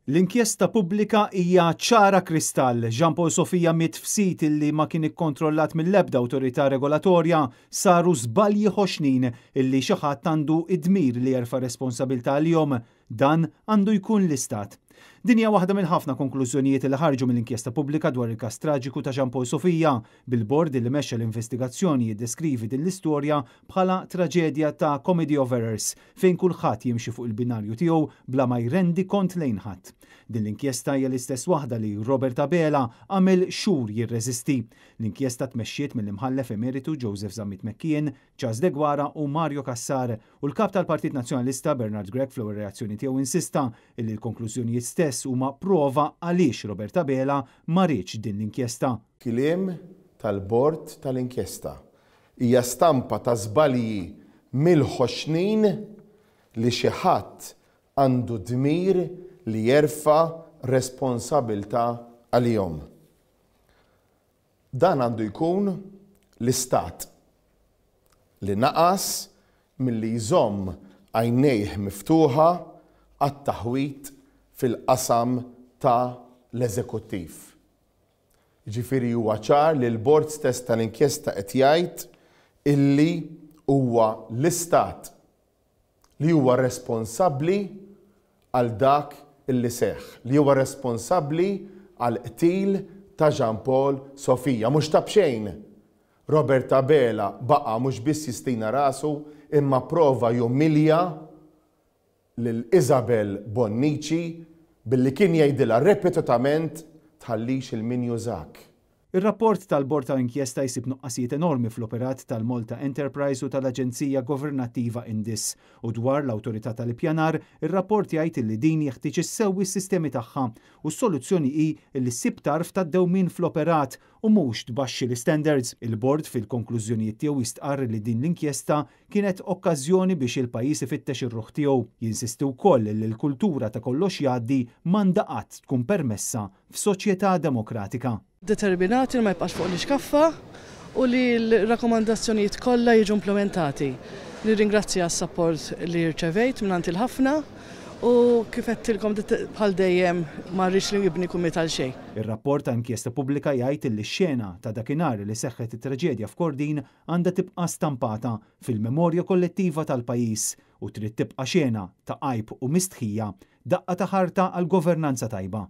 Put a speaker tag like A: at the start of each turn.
A: L-inkjesta pubblika hija ċara kristall. Jean Paul Sofia miet f'sit illi ma kien ikkontrollat mill-ebda awtorità regolatorja, saru żbalji ħoxnin illi xi ħadd għandu id-dmir li jerfa' responsabilità għalihom. Dan għandu jkun l-Istat. Din hija waħda mill-ħafna konklużjonijiet li ħarġu mill-inkjesta pubblika dwar il-każ traġiku ta' Jean Paul Sofia, bil-bord li mexxa l-investigazzjoni jiddeskrivi din l-istorja bħala traġedja ta' comedy of errors fejn kulħadd jimxi fuq il-binarju tiegħu bla ma jrendi kont lejn ħadd. Din l-inkjesta hija l-istess waħda li Robert Abela għamel xhur jirreżisti. L-inkjesta tmexxiet mill-imħallef emeritu Joseph Zammit McKeon, Charles Deguara u Mario Cassar u l-kap tal-Partit Nazzjonalista Bernard Grech fl-ewwel reazzjoni tiegħu insista li l-konklużjonijiet stess huma prova għaliex Robert Abela ma riedx din l-inkjesta.
B: Kliem tal-bord tal-inkjesta hija stampa ta' żbalji mill-ħoxnin li xi ħadd għandu dmir li jerfa' responsabilità għalihom. Dan għandu jkun l-Istat li naqas milli jżomm għajnejh miftuħa għat-taħwid fil-qasam ta' l-eżekuttiv. Jiġifieri huwa ċar li l-bord stess tal-inkjesta qed jgħid illi huwa l-Istat li huwa responsabbli għal dak illi seħħ, li huwa responsabbli għall-qtil ta' Jean Paul Sofia. Mhux ta' b'xejn Robert Abela baqa' mhux biss jistina rasu imma pprova jumilja lil Isabel Bonnici billi kien jgħidilha ripetutament tħallix 'il min jużak.
A: Ir-rapport tal-Bord ta' Inkjesta jsib nuqqasijiet enormi fl-operat tal-Malta Enterprise u tal-Aġenzija Governattiva Indis. U dwar l-Awtorità tal-Ippjanar, ir-rapport jgħid li din jeħtieġ issewwi s-sistemi tagħha u s-soluzzjoni hi li ssib tarf tad-dewmien fl-operat u mhux tbaxxi l-standards. Il-bord fil-konklużjonijiet tiegħu jistqarr li din l-inkjesta kienet okkażjoni biex il-pajjiż ifittex ir-ruħ tiegħu. Jinsisti wkoll li l-kultura ta' kollox jgħaddi m'għandha qatt tkun permessa f'soċjetà demokratika.
C: Determinati li ma jibqax fuq l-ixkaffa u li l-rakkomandazzjonijiet kollha jiġu implementati. Nirringrazzja għas-support li rċevejt mingħand il-ħafna u kif għedtilkom bħal dejjem ma rridx li ibni jkun miet għal xejn.
A: Ir-rapport ta' inkjesta pubblika jgħid li x-xena ta' dakinhar li seħħet it-traġedja f'Kordin għandha tibqa' stampata fil-memorja kollettiva tal-pajjiż u trid tibqa' xena ta' għajb u mistħija, daqqa ta' ħarta għal governanza tajba.